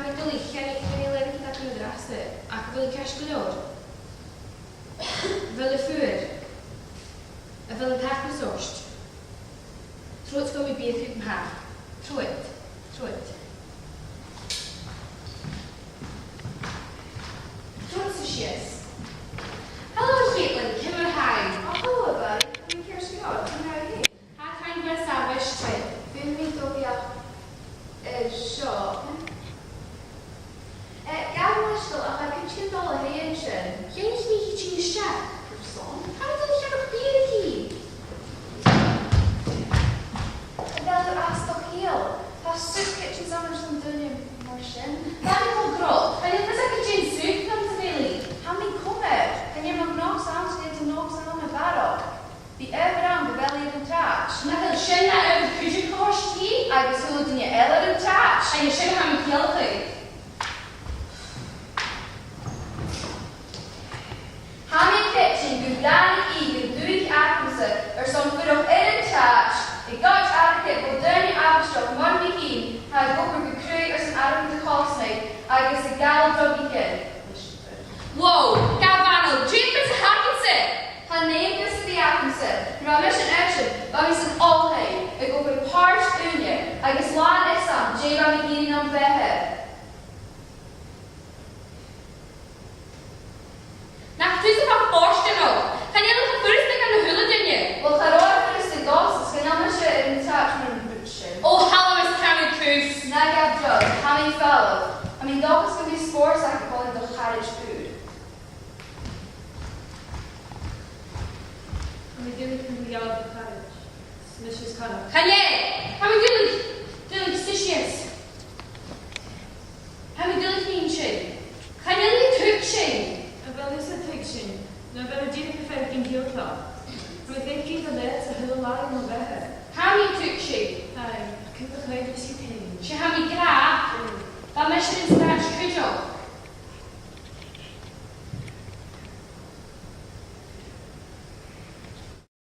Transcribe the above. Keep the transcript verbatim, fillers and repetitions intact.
Duilich, chan eil, chan eil airgead agam an-dràsta, ach a bheil thu ceart gu leòr? A bheil thu fuar? A bheil an t-acras ort? Trobhad gu bheil mi a' biathadh air mo thaigh. Trobhad, trobhad. Trobhad sìos. Halò, a Chaitlin, ciamar a tha thu? O, halò, a Mhàiri. Tha mi ceart gu leòr. Ciamar a tha thu fhèin? Tha, tha mi gu math àbhaisteach. Feumaidh mi dol dhachaigh air seo. Eh, gabh mo leisgeul, ach tha cuideigin a' dol a thighinn an sin. Dh'fhaodadh mi a thighinn a-steach. Carson? Tha mi a' dol a cheannach biadh. A bheil thu às do chiall? Tha soup kitchens ann airson daoine mar sin. Tha mi cho grod. Chan eil fhios agad dè an soup a th' ann, a Mhàiri. Tha mi coma. Chan eil mo ghnothaich ann, 's chan eil do ghnothaich ann a bharrachd. Bidh adhbhar ann gu bheil iad an t-ais. Nach eil sin na adhbhar cuideachd a thoirt dhi? Agus a h-uile duine eile air an t-ais. Agus sin a tha mi a' ciallachadh. Tha mi a' creidsinn gu bheil e gun dùthaich agamsa airson fuireach air an t-ais, a' goid airgead bho dhaoine àbhaisteach mar mi fhìn, tha ag obair gu cruaidh airson airgead a chosnadh agus a' gabhail drugaichean. Wow, gabh a-mach, dè am fios a th' agamsa? Chan eil fhios a bh' agamsa. Nuair a bha mise an uair sin, bha mi san oilthigh, ag obair pàirt-ùine, agus làn fhios agam dè bha mi ag iarraidh nam bheatha. Nach tusa a tha fortanach. Chan eil e cho furasta dhan a h-uile duine. Uill, cha robh e furasta dhomhsa, 's chan eil mise air an t-ais mar an rud sin. O, thalla, is ceann cus. Na gabh dragh, tha mi a' falbh. Tha mi an dòchas gum bi spòrs agad còmhla ri do charaid ùr. Tha mi duilich gun do gheall do charaid. 'S mise as coireach. Chan e! Tha mi duilich, duilich, suidh sìos. Tha mi duilich mun sin. Chan eil mi a' tuigsinn. A bheil thusa a' tuigsinn? No a bheil thu dìreach a' faireachdainn ciallach? Tha mi a' faicinn gu leòr sa h-uile latha mo bheatha. Tha mi a' tuigsinn. Aye, ach ciamar a chreid thu sin fhèin? 'S e, tha mi ag ràdh. Mm. Bha mise an